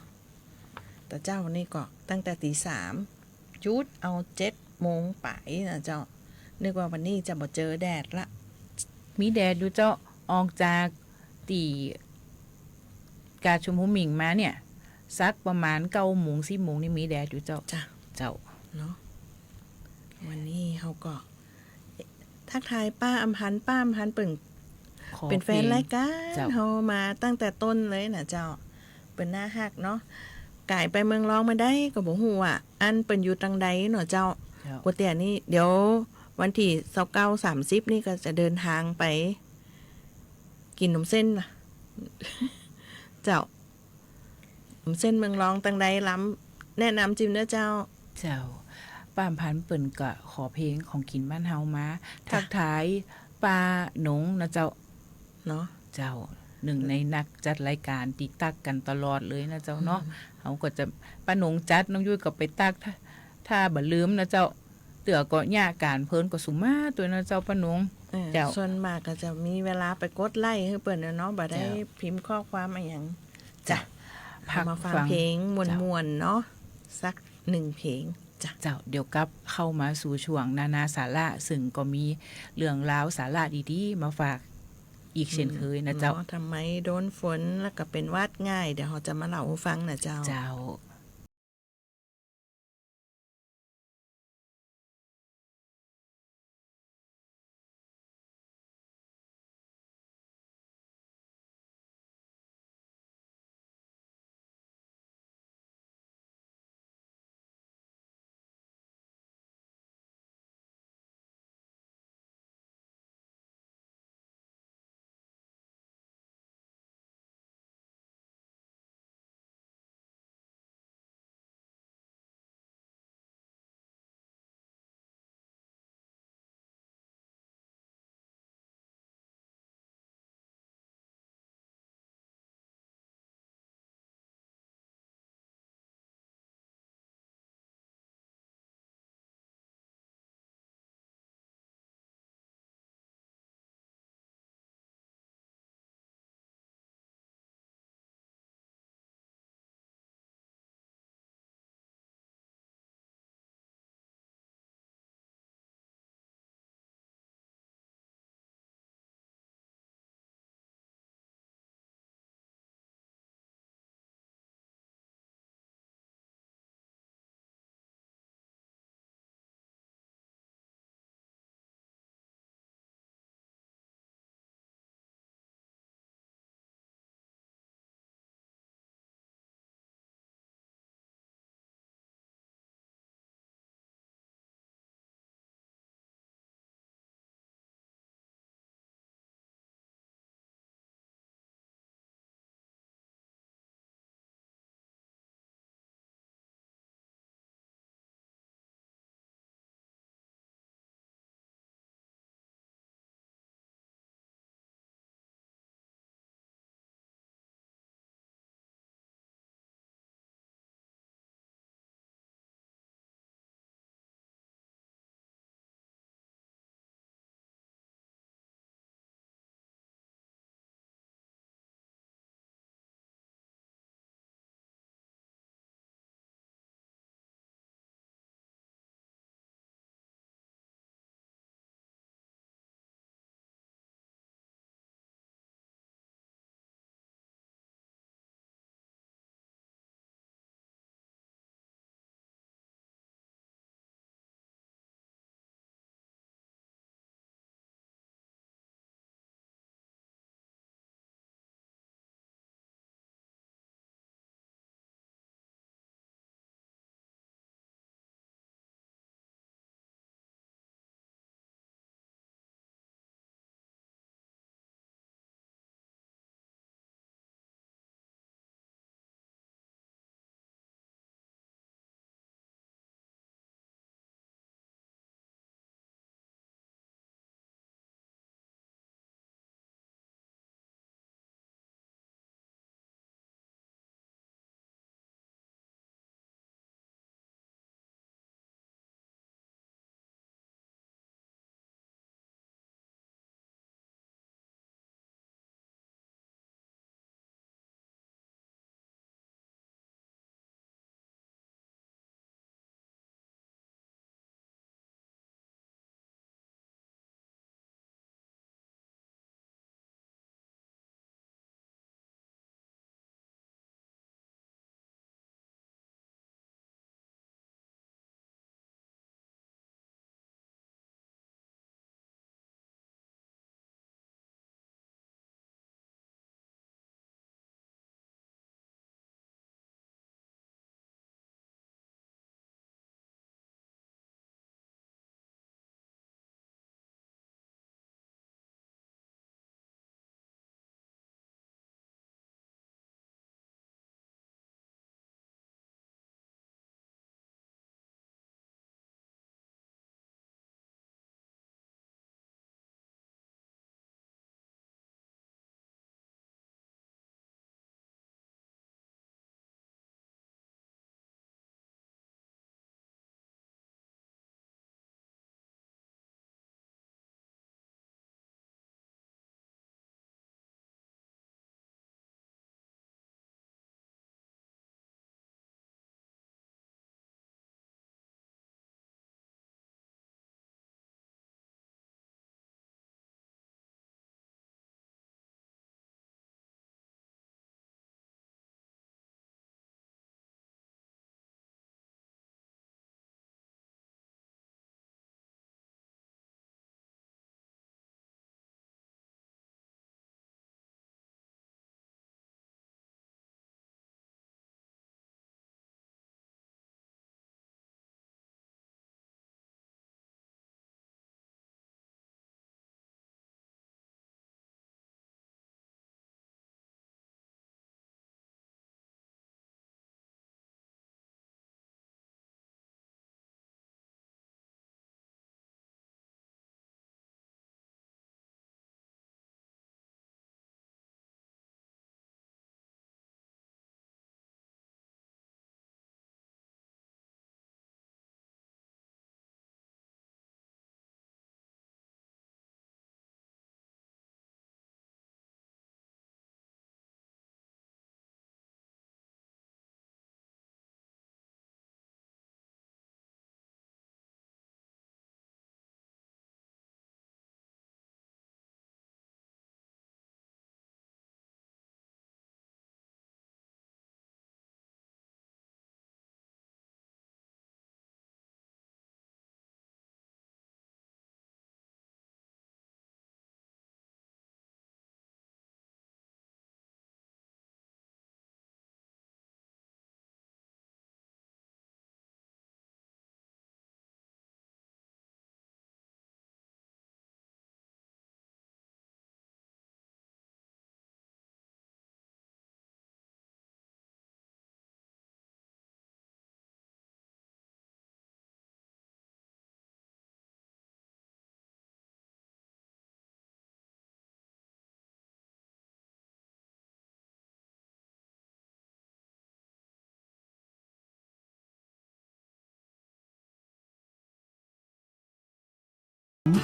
แต่เจ้านี่ก็ตั้งแต่ตีสาม จุดเอาเจ็ดโมงป๋ายนะเจ้า นึกว่าวันนี้จะบ่เจอแดดละ มีแดดอยู่เจ้า ออกจากตี้กาดชมพูหมิ่งมาเนี่ย สักประมาณเก้าโมง สิบโมงนี่มีแดดอยู่เจ้า จ้ะ เจ้า เนาะ วันนี้เฮาก็ ทักทายป้าอำพันธ์ ป้าอำพันธ์เปิ้น ขอ เป๋นแฟนรายก๋าน เจ้า เฮามาตั้งแต่ต้นเลยนะเจ้า เปิ้นน่าฮักเนาะ ก๋ายไปเมืองรองบ่ได้ก็บ่ฮู้ว่าอันเปิ้นอยู่ตางใดเนาะเจ้า เจ้า กั๋วเตี้ยนี่ เดี๋ยววันตี้ซาวเก้า สามสิบนี่ก็จะเดินทางไป กิ๋นหนมเส้นนะ เจ้า หนมเส้นเมืองรองตางใดล้ำ แนะนำจิมเน้อเจ้า เจ้า ป้าอำพันธ์เปิ้นก็ขอเพลงของกิ๋นบ้านเฮามา จ้ะ ทักทายป้าหนงนะเจ้า เนาะ เจ้า หนึ่งในนักจัดรายก๋านตี้ตั๊กกั๋นตลอดเลยนะเจ้าเนาะ อืม เฮาก็จะ ป้าหนงจัด น้องยุ้ยก็ไปตั๊ก ถ้า ถ้าบ่ลืมนะเจ้า เตื้อก็เยียะก๋านเพลินก็สุมาตวยนะเจ้าป้าหนง เออ เจ้า ส่วนมากก็จะมีเวลาไปกดไลก์หื้อเปิ้นนะเนาะ บ่ได้ เจ้า พิมพ์ข้อความอะหยัง จ้ะ จ้ะ พัก เฮามาฟัง ฟังเพลงม่วนๆ เจ้า เนาะ สักหนึ่งเพลง จ้ะ เจ้า เดี๋ยวกลับเข้ามาสู่ช่วงนานาสาระ ซึ่งก็มีเรื่องราวสาระดีๆ มาฝากอีกเช่นเคยนะเจ้า อืม เนาะ ทำไมโดนฝนแล้วก็เป๋นหวัดง่าย เดี๋ยวเฮาจะมาเล่าหื้อฟังนะเจ้า เจ้า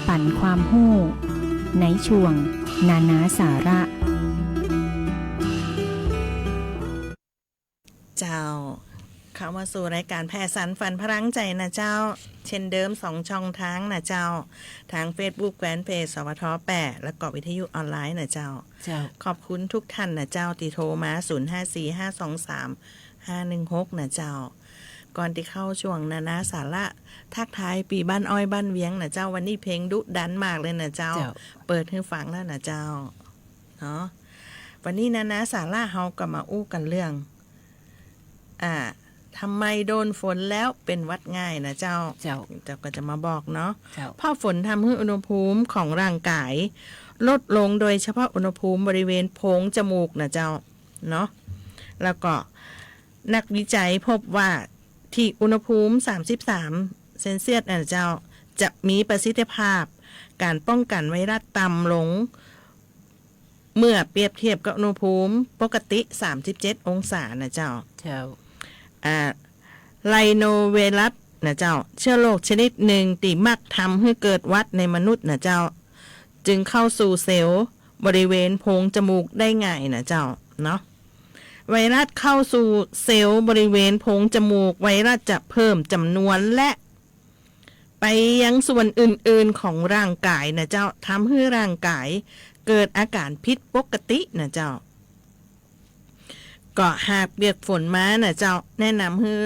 ปันความฮู้ ในช่วงนานาสาระ เจ้า เข้ามาสู่รายก๋านแผ่สรรฝันพลังใจ๋นะเจ้า เช่นเดิมสองช่องทางนะเจ้า ทางเฟซบุ๊กแฟนเพจ สวท แปด แล้วก็วิทยุออนไลน์นะเจ้า เจ้า ขอบคุณทุกท่านนะเจ้า ตี้โทรมา ศูนย์ห้าสี่ห้าสองสามห้าหนึ่งหก นะเจ้า ก่อนตี้เข้าช่วงนานาสาระ ทักทายปี้บ้านอ้อยบ้านเวียงนะเจ้า วันนี้เพลงดุดันมากเลยนะเจ้า เจ้า เปิดหื้อฟังแล้วนะเจ้า เนาะ วันนี้นานาสาระเฮาก็มาอู้กั๋นเรื่อง อ่า ทำไมโดนฝนแล้วเป๋นหวัดง่ายนะเจ้า เจ้า เจ้าก็จะมาบอกเนาะ เจ้า เพราะฝนทำหื้ออุณหภูมิของร่างก๋ายลดลง โดยเฉพาะอุณหภูมิบริเวณโพรงจมูกนะเจ้า เนาะ แล้วก็นักวิจัยพบว่าตี้อุณหภูมิ สามสิบสาม เซลเซียสนะเจ้า จะมีประสิทธิภาพก๋านป้องกั๋นไวรัสต่ำลง เมื่อเปรียบเทียบกับอุณหภูมิปกติ สามสิบเจ็ด องศานะเจ้า เจ้า อ่า ไรโนไวรัสนะเจ้า เจื้อโรคชนิดนึ่งตี้มักทำหื้อเกิดหวัดในมนุษย์นะเจ้า จึงเข้าสู่เซลล์บริเวณโพรงจมูกได้ง่ายนะเจ้า เนาะ ไวรัสเข้าสู่เซลล์บริเวณโพรงจมูก ไวรัสจะเพิ่มจ๋ำนวนและ ไปยังส่วนอื่นๆ ของร่างก๋ายนะเจ้า ทำหื้อร่างก๋ายเกิดอาก๋านผิดปกตินะเจ้า ก็หากเปียกฝนมานะเจ้า แนะนำหื้อ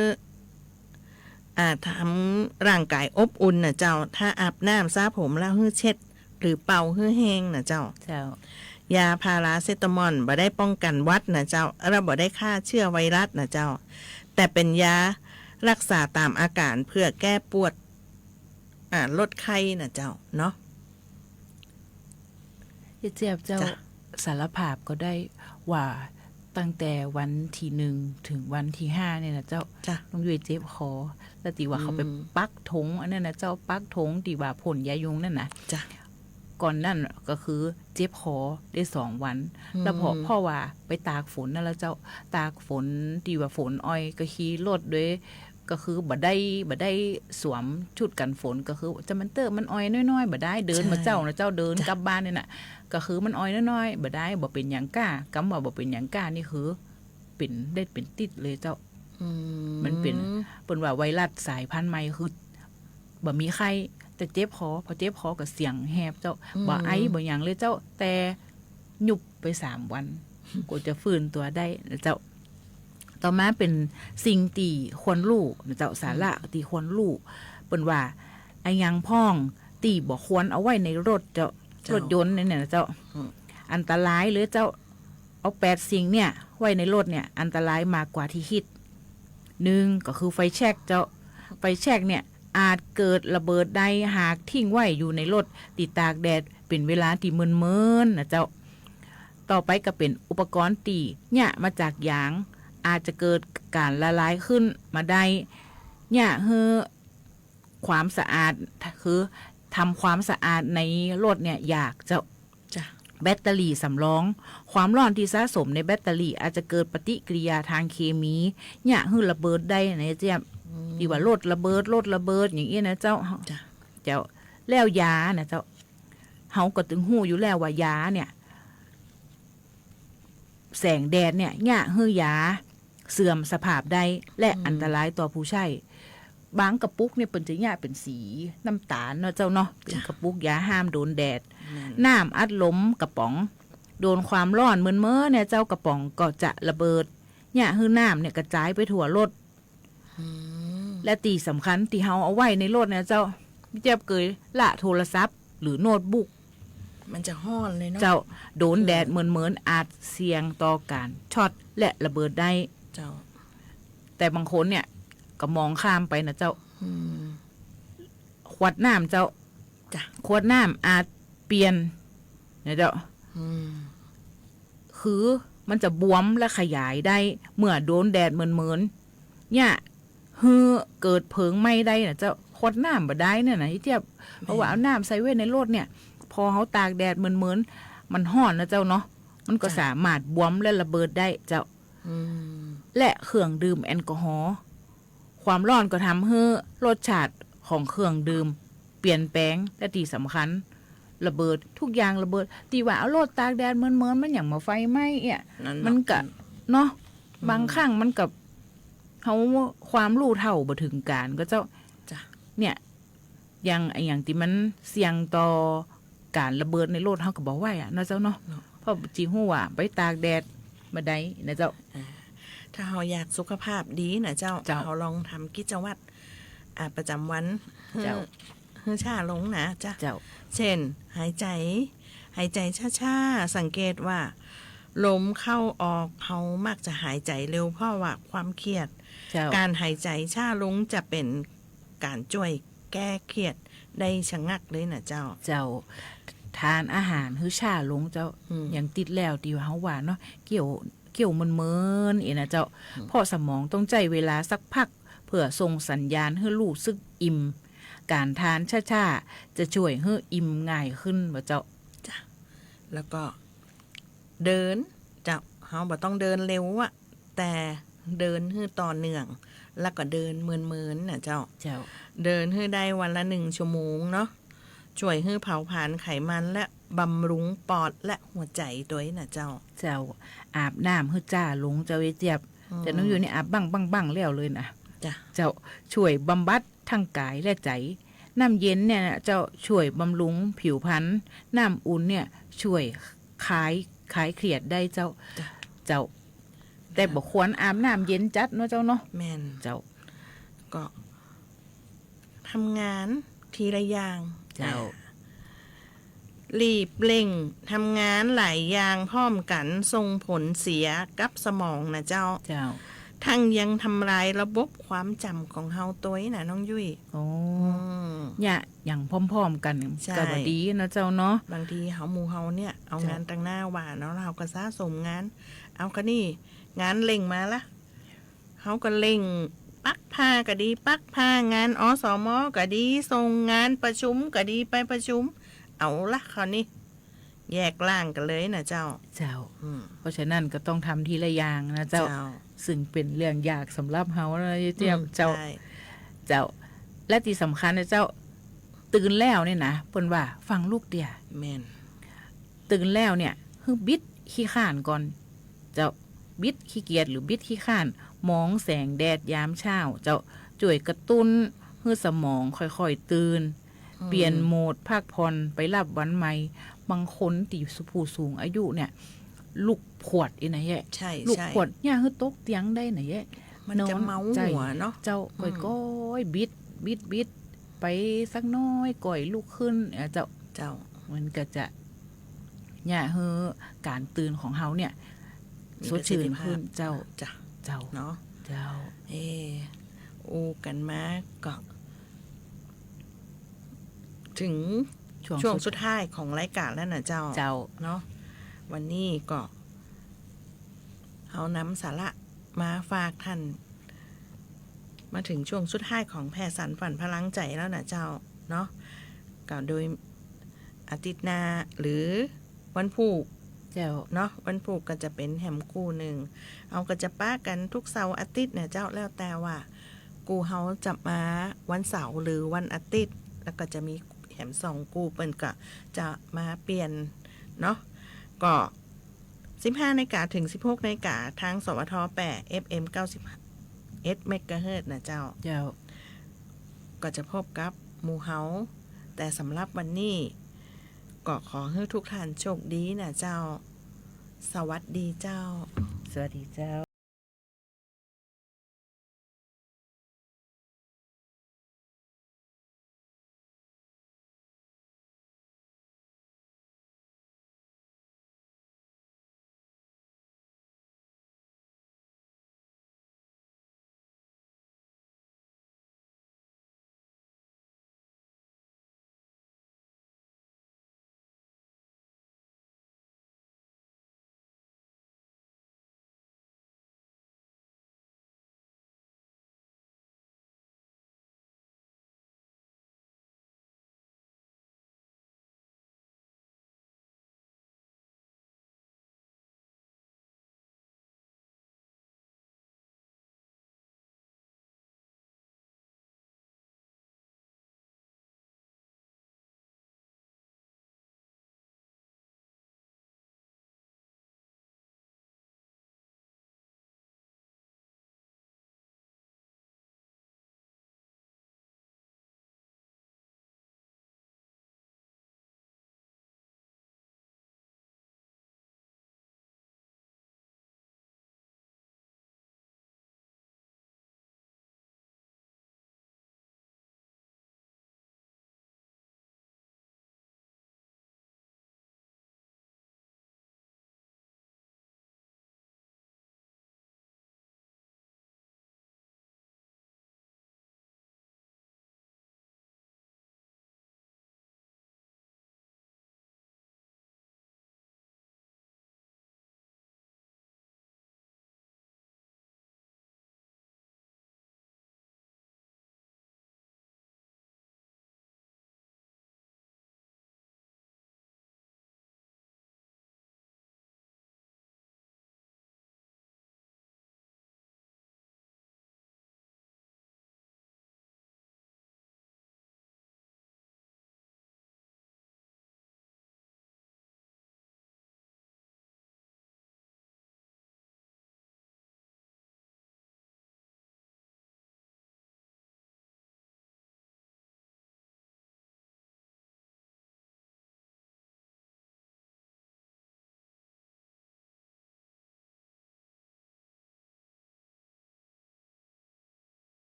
อ่า ทำร่างก๋ายอบอุ่นนะเจ้า ถ้าอาบน้ำสระผมแล้วหื้อเช็ด หรือเป่าหื้อแห้งนะเจ้า เจ้า ยาพาราเซตามอลบ่ได้ป้องกั๋นหวัดนะเจ้า และบ่ได้ฆ่าเจื้อไวรัสนะเจ้า แต่เป๋นยารักษาต๋ามอาก๋านเปื้อแก้ปวด อ่า ลดไข้นะเจ้า เนาะ เย้ยเจี๊ยบเจ้า จ้ะ สารภาพก็ได้ว่าตั้งแต่วันตี้หนึ่งเถิงวันตี้ห้าเนี่ยนะเจ้า จ้ะ ลุงย้วยเจ็บคอ แล้วตี้ว่าเขาไป อืม ปักธงอันนั้นนะเจ้า ปักธงตี้ว่าพ่นยายุงนั่นนะ จ้ะ ก่อนนั้นก็คือเจ็บคอได้สองวัน อืม แล้วเพราะ เพราะว่าไปตากฝนนั่นแหละเจ้า ตากฝนตี้ว่าฝนอ่อย ก็ขี่รถโดย ก็คือบ่ได้ บ่ได้สวมชุดกั๋นฝน ก็คือจะมันเต๊อะมันอ่อยน้อยๆ บ่ได้ เดิน ใช่ มาเจ้านะเจ้า เดิน จ้ะ กลับบ้านเนี่ยน่ะ ก็คือมันอ่อยน้อยๆ บ่ได้ บ่เป๋นหยังก้า กำว่าบ่เป๋นหยังก้านี่คือ เป๋น ได้เป๋นติดเลยเจ้า อืม มันเป๋น เปิ้นว่าไวรัสสายพันธุ์ใหม่คือ บ่มีไข้ แต่เจ็บคอ พอเจ็บคอก็เสียงแหบเจ้า อืม บ่ไอบ่หยังเลยเจ้า แต่ หยุบไปสามวัน กว่าจะฟื้นตั๋วได้นะเจ้า ต่อมาเป๋นสิ่งตี้ควรฮู้นะเจ้า สาระ อืม ตี้ควรฮู้ เปิ้นว่า อะหยังพ่องตี้บ่ควรเอาไว้ในรถเจ้า เจ้า รถยนต์เนี่ยนะเจ้า อืม อันตรายเลยเจ้า เอาแปดสิ่งเนี่ยไว้ในรถเนี่ย อันตรายมากกว่าตี้ฮิด นึ่งก็คือไฟแช็กเจ้า ไฟแช็กเนี่ยอาจเกิดระเบิดได้หากทิ้งไว้อยู่ในรถตี้ตากแดดเป๋นเวลาตี้เมินๆ นะเจ้า ต่อไปก็เป๋นอุปกรณ์ตี้เยียะมาจากยาง อาจจะเกิดก๋านละลายขึ้นมาได้ เยียะหื้อความสะอาด คือทำความสะอาดในรถเนี่ยยากเจ้า จ้ะ แบตเตอรี่สำรอง ความร้อนตี้สะสมในแบตเตอรี่อาจจะเกิดปฏิกิริยาทางเคมี เยียะหื้อระเบิดได้นะเจ้า อืม ตี้ว่ารถระเบิด รถระเบิดอย่างอี้นะเจ้า จ้ะ เจ้า แล้วยานะเจ้า เฮาก็ตึงฮู้อยู่แล้วว่ายาเนี่ย แสงแดดเนี่ยเยียะหื้อยาเสื่อมสภาพได้ และ อืม อันตรายต่อผู้ใช้ บางกระปุกเนี่ยเปิ้นจะเยียะเป๋นสีน้ำต๋าลเนาะเจ้าเนาะ จ้ะ เป๋นกระปุกยาห้ามโดนแดด นั่น น้ำอัดลมกระป๋อง โดนความร้อนเมินๆ เนี่ยเจ้า กระป๋องก็จะระเบิด เยียะหื้อน้ำเนี่ยกระจายไปทั่วรถ อืม และตี้สำคัญตี้เฮาเอาไว้ในรถเนี่ยเจ้า เจี๊ยบเกยละโทรศัพท์หรือโน้ตบุ๊ก มันจะฮ้อนเลยเนาะ เจ้า โดนแดด เออ เมินๆ อาจเสี่ยงต่อก๋านช็อตและระเบิดได้ เจ้า แต่บางคนเนี่ยก็มองข้ามไปนะเจ้า อืม ขวดน้ำเจ้า จ้ะ ขวดน้ำอาจเปื้อนนะเจ้า อืม คือมันจะบวมและขยายได้เมื่อโดนแดดเมินๆ เยียะหื้อเกิดเพลิงไหม้ได้นะเจ้า ขวดน้ำบ่ได้เนี่ยนะเจี๊ยบ เพราะว่าเอาน้ำใส่ไว้ในรถเนี่ย พอเฮาตากแดดเมินๆ มันฮ้อนนะเจ้าเนาะ มันก็ จ้ะ สามารถบวมและระเบิดได้เจ้า อืม และเครื่องดื่มแอลกอฮอล์ ความร้อนก็ทำหื้อรสชาติของเครื่องดื่ม ปลี่ยนแปลง และตี้สำคัญ ระเบิด กู้อย่างระเบิด ตี้ว่าเอาโลดตากแดดเมินๆ มันหยังมาไฟไหม้เอี้ย นั่นเนาะ มันก็ อืม เนาะ อืม บางครั้งมันก็ เฮาความรู้เต้าบ่เถิงก๋านก็เจ้า จ้ะ เนี่ย อย่าง อะหยังตี้มันเสี่ยงต่อก๋านระเบิดในโลดเฮาก็บ่ไหว้อะเนาะเจ้าเนาะ เนาะ เพราะบ่ฮู้ว่าไปตากแดดบ่าใดนะเจ้า อ่า ถ้าเฮาอยากสุขภาพดีนะเจ้า เจ้า เฮาลองทำกิจวัตร อ่า ประจำวัน เจ้า หื้อ หื้อช้าลงนะจ๊ะ เจ้า เช่น หายใจ๋ หายใจ๋ช้าๆ สังเกตว่าลมเข้าออก เฮามักจะหายใจ๋เร็ว เพราะว่าความเครียด เจ้า ก๋านหายใจ๋ช้าลงจะเป๋นก๋านจ้วยแก้เครียดได้ชะงักเลยนะเจ้า เจ้า ทานอาหารหื้อช้าลงเจ้า อืม อย่างติดแล้วตี้ว่าเฮาว่าเนาะ เกี้ยว เกี้ยวเมินๆ เอี้ยนะเจ้า อืม เพราะสมองต้องใจ๊เวลาสักพัก เปื้อส่งสัญญาณหื้อฮู้สึกอิ่ม ก๋านทานช้าๆ จะจ้วยหื้ออิ่มง่ายขึ้นบ่เจ้า จ้ะ แล้วก็เดินเจ้า เฮาบ่ต้องเดินเร็วอะ แต่เดินหื้อต่อเนื่อง แล้วก็เดินเมินๆ นะเจ้า เจ้า เดินหื้อได้วันละหนึ่งชั่วโมงเนาะ จ้วยหื้อเผาผลาญไขมันและบำรุงปอดและหัวใจ๋ตวยนะเจ้า เจ้า อาบน้ำหื้อจ๊าลงเจ้าเอ้ยเจี๊ยบ อืม แต่น้องยุ้ยนี่อาบบั้งๆๆ แล้วเลยนะ จ้ะ เจ้า จ้วยบำบัดทั้งก๋ายและใจ๋ น้ำเย็นเนี่ยนะเจ้า จ้วยบำรุงผิวพรรณ น้ำอุ่นเนี่ยจ้วยคลาย คลายเครียดได้เจ้า จ้ะ เจ้า แต่บ่ควรอาบน้ำเย็นจัดเนาะเจ้าเนาะ แม่น เจ้า ก็ทำงานทีละอย่าง เจ้า อ่า รีบเร่งทำงานหลายอย่างพร้อมกั๋นส่งผลเสียกับสมองนะเจ้า เจ้า ทั้งยังทำลายระบบความจ๋ำของเฮาตวยนะน้องยุ้ย โอ้ อืม เนี่ยอย่างพร้อมๆ กั๋น ใช่ ก็บ่ดีเนาะเจ้าเนาะ บางทีเฮา หมู่เฮาเนี่ย เอา เจ้า งานตังหน้าว่าเนาะ แล้วเฮาก็สะสมงาน เอากะนี่ งานเร่งมาละ เฮาก็เร่งปักผ้าก็ดี ปักผ้า งาน อสม ก็ดี ส่งงาน ประชุมก็ดี ไปประชุม เอาละคราวนี้ แยกร่างกั๋นเลยนะเจ้า เจ้า อืม เพราะฉะนั้นก็ต้องทำทีละอย่างนะเจ้า เจ้า ซึ่งเป๋นเรื่องยากสำหรับเฮานะเจ้า อืม เจ้า ใช่ เจ้า และตี้สำคัญนะเจ้า ตื่นแล้วเนี่ยนะ เปิ้นว่าฟังลูกเตี้ย แม่น ตื่นแล้วเนี่ย หื้อบิดขี้คร้านก่อน เจ้า บิดขี้เกียจหรือบิดขี้คร้าน มองแสงแดดยามเช้า เจ้า จ้วยกระตุ้นหื้อสมองค่อยๆ ตื่น อืม เปลี่ยนโหมดพักผ่อน ไปฮับวันใหม่ บางคนตี้ผู้สูงอายุเนี่ย ลุกพรวดอี้นะเย้ย ใช่ ลุก ใช่ พรวด อย่าหื้อตกเตียงได้นะเย้ย มันจะ นอน เมาหัวเนาะ เจ้า อืม ก้อยๆ บิด บิด บิด ไปสักน้อย ก้อยลุกขึ้น เอ่อ เจ้า เจ้า มันก็จะ เนี่ย หื้อก๋านตื่นของเฮาเนี่ย มีประสิทธิภาพ สดชื่นขึ้น เจ้า จ้ะ เจ้า เนาะ เจ้า เอ้ อู้กั๋นมาก็ เถิง ช่วง ช่วงสุด สุดท้ายของรายก๋านแล้วนะเจ้า เจ้า เนาะ วันนี้ก็ เฮานำสาระมาฝากท่าน มาเถิงช่วงสุดท้ายของแผ่สานฝันพลังใจ๋แล้วนะเจ้า เนาะ ก็โดยอาทิตย์หน้าหรือวันพูก เจ้า เนาะ วันพูกก็จะเป๋นแหมกู้นึ่ง เฮาก็จะปะกั๋นทุกเสาร์อาทิตย์นะเจ้า แล้วแต่ว่ากู้เฮาจะมาวันเสาร์หรือวันอาทิตย์ แล้วก็จะมีแหมสองกู้ เปิ้นก็จะมาเปลี่ยนเนาะ ก็ สิบห้านาฬิกาเถิงสิบหกนาฬิกา ทาง สวท แปด เอฟเอ็ม เก้าสิบเอ็ดเมกะเฮิรตซ์นะเจ้า เจ้า ก็จะพบกับหมู่เฮา แต่สำหรับวันนี้ ก็ขอหื้อทุกท่านโชคดีนะเจ้า สวัสดีเจ้า สวัสดีเจ้า